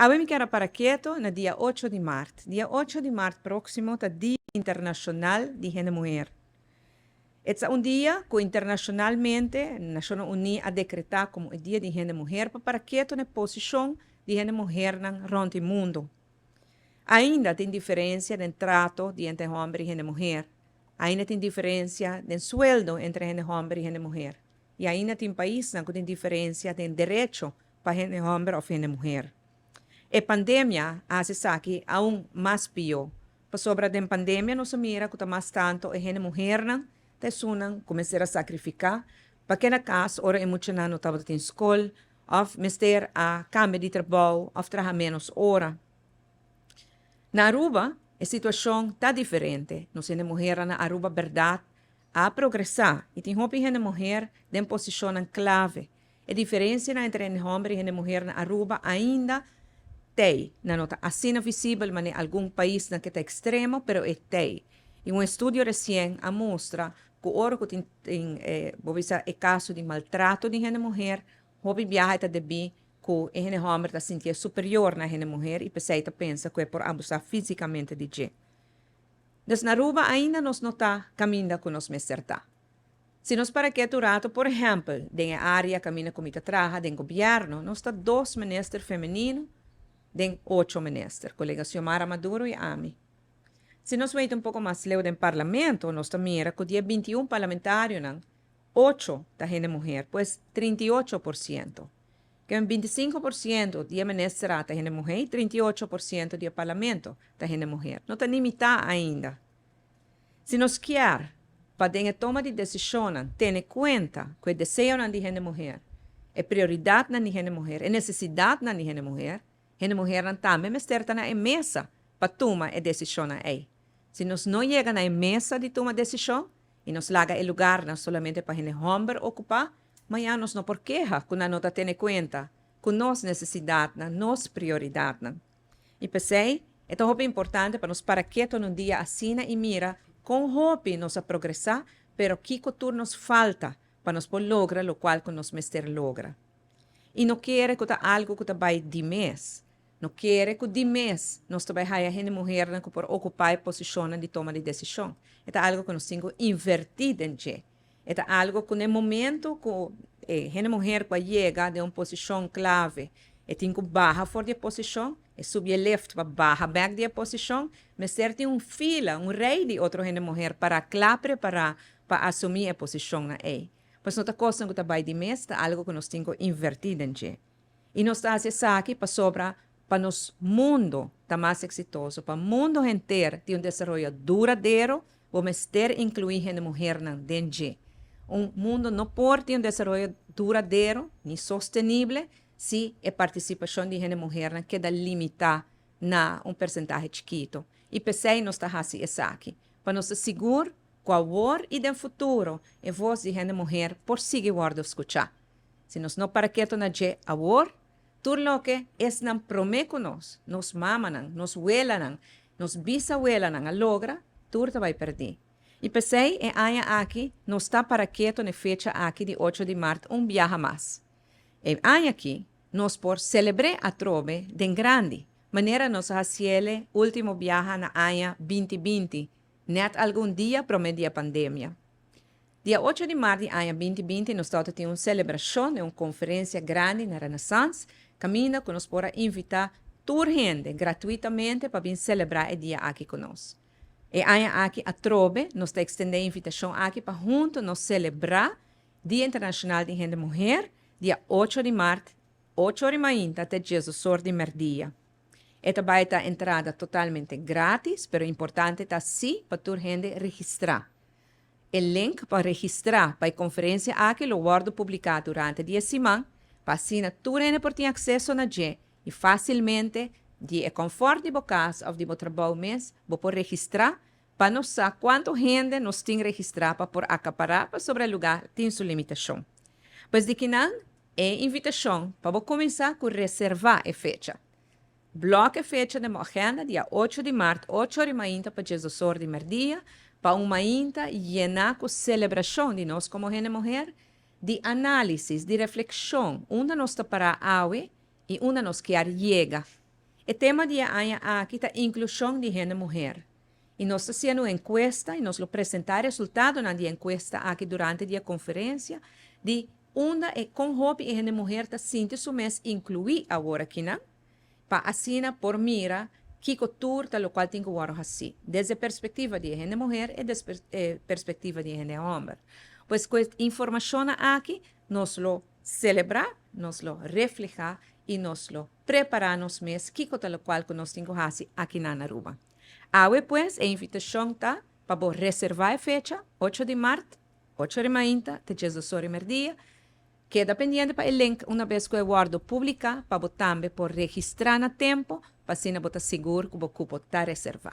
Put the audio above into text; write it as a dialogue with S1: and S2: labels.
S1: Awe mi kier a para keto na dia ocho di mart. Dia ocho di mart proximo ta Dia Internacional di Hende Muher. E ta un dia cu internacionalmente Nacionnan Uní a decreta como e Dia di Hende Muher pa para keto na e posicion di hende muhernan rond e mundo. Ainda tin diferencia den trato di hende homber y hende muher. Ainda tin diferencia den sueldo entre hende homber y hende muher. Y ainda tin paisnan cu tin diferencia den derecho pa hende homber of hende muher. E pandemia a haci esaki aun mas pio, pasobra den pandemia nos a mira cu ta mas tanto e hende muhernan ta esunnan cu mester a sacrifica pa keda cas ora e muchanan no tabata tin scol of mester a cambia di trabou of traha menos ora. Na Aruba e situacion ta diferente, nos hende muhernan na Aruba berdad a progresa y tin hopi hende muher den posicionnan clave. E diferencianan entre hende homber y hende muher na Aruba ainda t'ey. Nan no ta asina visibel manera algun paisnan ke ta extremo, pero e t'ey. Y un estudio recien a mustra cu ora cu tin tin bo bisa e caso di maltrato di hende muher, hopi biaha e ta debí cu e hende homber ta sintié superior na e hende muher y p'esey ta pensa cu e por abusa fisicamente di dje. Dus na Aruba ainda nos no ta caminda cu nos mester ta. Si nos para ketu rato, por ehempel, den e area caminda cu mi ta traha den gobierno, nos ta dos minister femenino den ocho minister, colega Xiomara Maduro y ami. Si nos weten un poco mas leu den parlamento, nos ta mira cu di e 21 parlamentarionan, ocho ta hende muher, pues 38%. Ke un 25% di e ministernan ta hende muher y 38% di e parlamento ta hende muher. No ta ni mitad ainda. Si nos kier pa den e toma di decisionnan tene cuenta cu e deseonan di hende muher, e prioridadnan di hende muher, e necesidadnan di hende muher, hende muhernan tambe mester ta na e mesa pa tuma e decisionnan ey. Si nos no yega na e mesa di tuma decision y nos laga e lugarnan solamente pa hende homber ocupa, mañan nos no por keha cu nan no ta tene cuenta cu nos necesidadnan, nos prioridadnan. Y p'esey e ta hopi importante pa nos para keto na un dia asina y mira con hopi nos a progresa, pero kico tur nos falta pa nos por logra locual cu nos mester logra. Y no kere cu ta algo cu ta bay di mes. No kere cu di mes nos ta bay haya hende muhernan cu por ocupa e posicionnan di toma di decision. E ta algo cu nos tin cu inverti den dje. E ta algo cu na e momento cu e hende muher cu a yega den un posicion clave e tin cu baha for di e posicion, e subi e lift pa baha bek di e posicion, mester tin un fila, un rij di otro hende muher para cla prepara pa asumi e posicionnan ey. Pues no ta cosnan cu ta bay di mes, ta algo cu nos tin cu inverti den dje. Y nos ta haci esaki pasobra pa nos mundo ta mas exitoso, pa mundo henter tin un desaroyo duradero, bo mester inclui hende muhernan den dje. Un mundo no por tin un desaroyo duradero ni sostenible si e participacion di hende muhernan keda limita na un percentahe chikito. Y p'esey nos ta haci esaki, pa nos ta sigur cu awor y den futuro e voz di hende muher por sigui wordo scucha. Si nos no para keto na dje awor, tur loke esnan prome ku nos, nos mamanan, nos welanan, nos bisawelanan a logra, tur ta bai perdí. I p'esei e aña aki nos ta para keto n'e fecha aki di ocho di mart un biaha mas. E aña aki nos por selebr'é atrobe den grandi, manera nos a hasiel'e último biaha na aña binti binti, nèt algun dia promé di e pandemia. Dia ocho di mart di aña binti binti nos tabata tin un selebrashon den un konferensia grandi na Renaissance kaminda ku nos por a invitá tur hende gratuitamente pa bin selebrá e dia aki ku nos. E aña aki atrobe nos ta ekstendé e invitashon aki pa huntu nos selebrá Dia Internashonal di Hende Muher dia ocho di mart ocho or di mainta te diesdos or di mèrdia. E ta bai ta entrada totalmente gratis pero importante ta si pa tur hende registrá. E link pa registrá pa e konferensia aki lo wòrdu publiká durante di e siman pa asina tur hende por tin akseso na dje i fásilmente di e kònfòrt di bo kas òf di bo trabou mes bo por registrá pa nos sa kuantu hende nos tin registrá pa por akapará pasobra e lugá tin su limitashon. Pues di kinan e invitashon pa bo kuminsá ku reservá e fecha. Blòk e fecha den bo agenda dia ocho di mart ocho or di mainta pa diesdos or di merdia pa un mainta yená ku selebrashon di nos komo hende muher, di análisis, di reflekshon unda nos ta pará awe i unda nos kier yega. E tema di e aña aki ta inclusion di hende muher. Y nos ta haciendo un encuesta y nos lo presenta resultado di e encuesta aki durante e conferencia di unda y con hopi e hende muher ta sinti su mes inclui awor aki, no? Pa asina por mira kico tur ta locual tin cu wordo haci, desde perspectiva di hende muher y desde perspectiva di hende homber. Pues cu e informacion aki nos lo celebra, nos lo refleha y nos lo prepara nos mes kico ta locual cu nos tin cu haci aki na Aruba. Awe, pues, e invitacion ta pa bo reserva e fecha, 8 di maart, 8 di mainta, te 10 or di merdia. Keda pendiente pa e link un bes cu e wordo publica, pa bo tambe por registra na tempo, pa asina bo ta sigur cu bo cupo ta reserva.